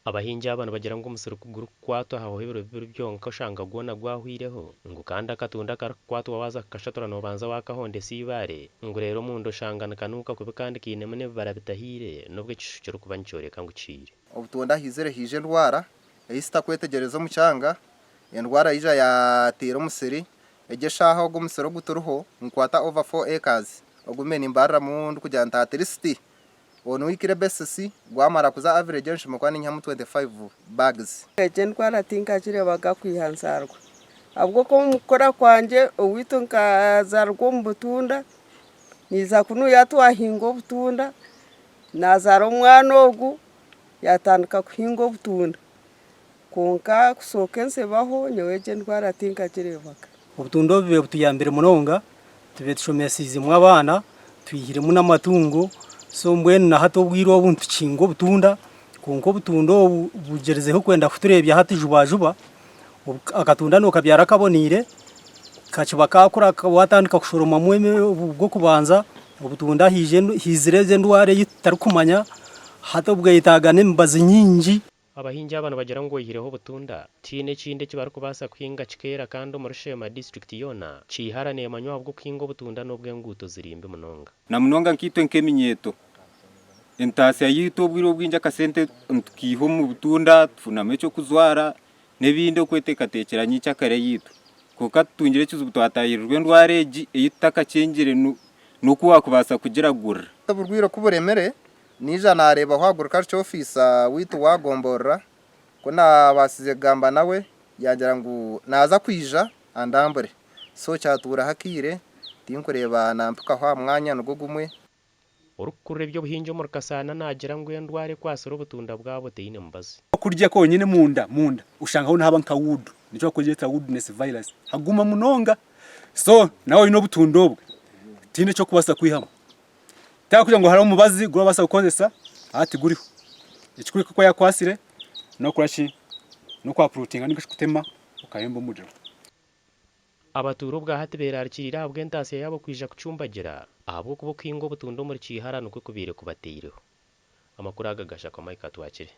Abahingi aba nibagira ngu omusiri ku gurikukwatwa hahwaho ebiro bibiri byonka oshanga gwona gwahweireho ngu kandi akatunda akarikukwatwa waaza kukashatura noobanza waakahondesa eibaare ngu reero omunda oshanga nikanuuka kubi kandi kainemu n'ebibara bitahiire n'obu ekishushu kirikuba nikyoreka ngu kihiire. Obutunda haizire haija endwara ei tutakwetegyereza omu kyanga, endwara yaija yateera omusiri, egi eshaaha ogu omusiri ogu turiho nigukwata over four acres ogu mbe nimbariramu ndikugira nti at least On weekly basis gwamara kuza average nshemereire kuba ninyihamu 25 bags. Egi endwara tinkagireebaga kwiha nzaarwa ahabw'okuba omu kukura kwangye owaitu nkazaarwa omu butunda naija kunuya twahinga obutunda naazaara omwana ogu yaatandika kuhinga obutunda kwonka kusooka entsibaho nyowe egi endwara tinkagireebaga. Obutunda obu bubaire butuyambire munonga, tubaire tushomesiizemu abaana, twihiremu n'amatungo, so mbwenu na hati obwire obu nitukinga obutunda, kwonka obutunda obu bugyerizeho kwenda kutureebya hati jubajuba, akatunda nookabyara kaboneire, kakiba kaakura waatandika kushoromamu obw'okubanza, obutunda haizire egi endwara ei tutarikumanya, hati bwetaaga n'emibazi nyingi. Abahingi aba nibagira ngu oihireho obutunda, tihaine ekindi eki barikubaasa kuhinga kikeera kandi omuri Sheema disiturikiti yoona, Kiihara neemanywa ahabw'okuhinga obutunda n'obu enguuto ziri mbi munonga. Na munonga nkaitwe nk'eminyeeto, entaasya yaitu obwire obwingi akasente nitukiiha omu butunda tufunamu eky'okujwara n'ebindi okweteekateekyera nyenkyakare yaitu. Kwonka tutungire ekizibu twataahirirwa endwara egi ei tutakakyengire n'oku waakubaasa kugiragurira. Oburwaire ku buremire, Naija naareebaho agriculture officer waitu wa gomborora, ku naabaasize kugamba nawe yangira ngu naaza kwija andambure. So kyatuuraho akaire tinkureeba nampikaho aha mwanya nigwo gumwe. Orikukurira eby'obuhingi omuri Kasaana naagira ngu endwara ekwatsire obutunda bwabo teine mubazi. Okurya konyine munda munda oshanga hoona haba nka wuudu nikyo bakweta woodiness virus haguma munonga so nawe oyine obutunda obwe tihaine ekyokubaasa kwihamu. Tihariho ngu hariho omubazi ogu orabaasa kukozesa aha tiguriho. Ekikuru ku okuba yakukwasire n'okukora ki, n'oku uprootinga ninga shi kutema okahemba omuriro. Abatuura obwahati berarikiriire ahabw'entaasya yaabo kwija kucumbagira ahabw'okuba okuhinga obutunda omuri Kiihara nikwo kubaire kubateireho. Amakuru aga gashakwa Mike Atwakire.